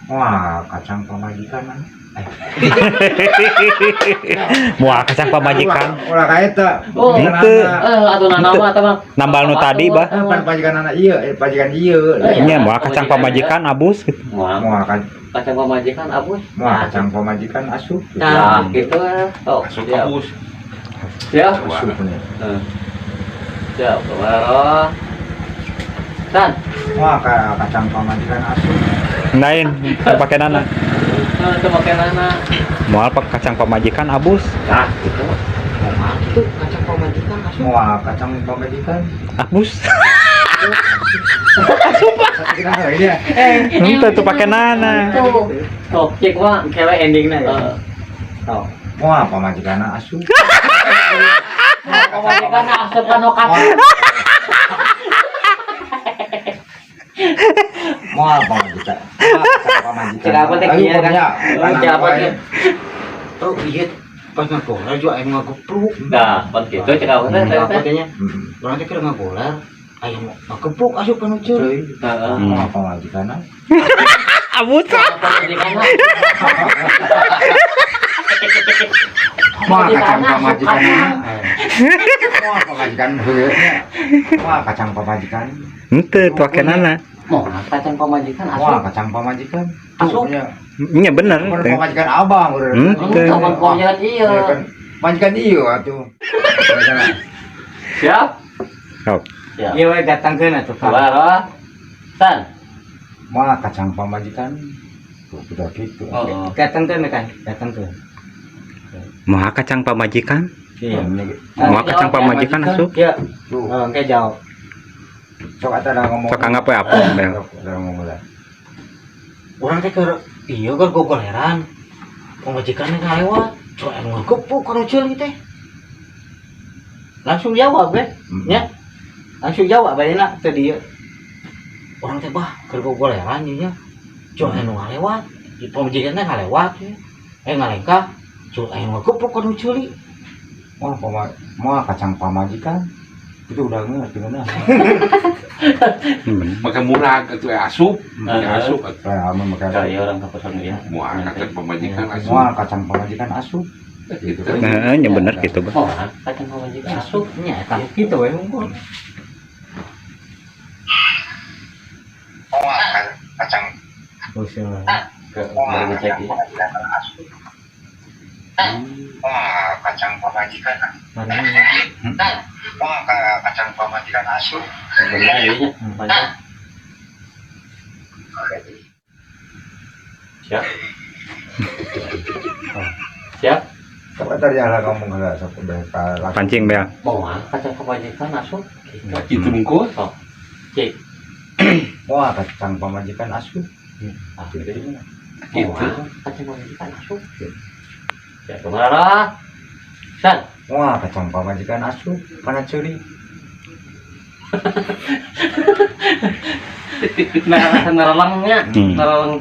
Wah, kacang pamajikan. Moal kacang pamajikan. Ulah ka eta. Oh, Henteu. Atuh nana mah eta mah. Nambal nu tadi, bah. Pan pamajikan anak ieu, pajikan ieu. Nya moal kacang pamajikan abus gitu. Moal Moal kan kacang pamajikan abus. moal kacang pamajikan asup. Nah, gitu. Oh, Asup siap. abus. Siap. Asup nih. Siap, kemana? San. Moal ka kacang pamajikan asup. Lain, teu pake nana. Itu make nana. Moal pak kacang pamajikan abus. Nah, gitu. Moal gitu kacang pamajikan asup. Moal kacang pamajikan. Abus. Kenapa ini ya? Henteu tuh pake nana. Tuh. Tuh, cek mah Kewe endingna ya. Heeh. Tuh. Moal pamajikan asup. Pamajikan asup kana kacang. Moal pamajikan. Moal kacang pamajikan. Cek apa teh kieu kan? Cek apa teh? Oh iya, pas ngagoler juga aya ngagepruk. Nah, pan gitu cek apa teh? Apa teh nya? Urang teh keur ngagoler, aya ngagepruk asup kana ceuli. Heeh. Moal pamajikan. Abus. Pamajikan Moal kacang pamajikan. Moal pamajikan heueuh nya. Moal kacang pamajikan. Henteu tuh pake nana. Moal kacang pamajikan Moal asup. kacang pamajikan. Asup. Nya. Nya bener. Mun Teh. pamajikan abang udah. Henteu. Abang pamajikan iya. Ya kan pamajikan ieu atuh. Siap? Sok. Siap. Ieu we datangkeun atuh Pak. Kemana? San. Moal kacang pamajikan. Tuh udah gitu. Oh. Datangkeun kan, datangkeun. Moal kacang pamajikan. Iya. Moal kacang pamajikan asup. Iya. Tuh, Oh, engke jawab. sok atuh ada ngomong. Sok anggap we apa, Bel. Sok ada ngomong lah. Urang teh keur ieu keur gogoleran. Pamajikan ngalewat, coy anu ngagepruk kana ceuli teh. Langsung jawab we. Nya. Langsung jawab ayeuna teh dieu. Urang teh bah keur gogoleran ieu nya. Coy anu ngalewat, di pamajikan teh ngalewat ye. Ngalengkah, coy anu ngagepruk kana ceuli. Moal kacang pamajikan. Itu udah ngerti mana. Bener. Maka murah atuh asup, Heeh. asup atuh. Kayak amun maka Kayak orang kapusan ya. Moal kacang pamajikan asup. moal kacang pamajikan asup. Gitu. Heeh, nya bener gitu, Bah. Moal kacang pamajikan asup. Nya eta kitu we unggul. Moal kacang Usul. Ke baru ngecek ya. asup. Moal kacang pamajikan. Moal kacang pamajikan asup. Bener ya nya. Panjang. Siap. Siap. Sok eta jalan ngomong heula sok udah ka laki. Pancing, Bel. Moal kacang pamajikan asup. Gitu. Gitu bungkus. Sok. Cek. Moal kacang pamajikan asup. Ah, gitu. Gitu. Moal kacang pamajikan asup. Ya, kemana? San. Moal kacang pamajikan asup kana ceuli. Nah, nerelengnya, nereleng.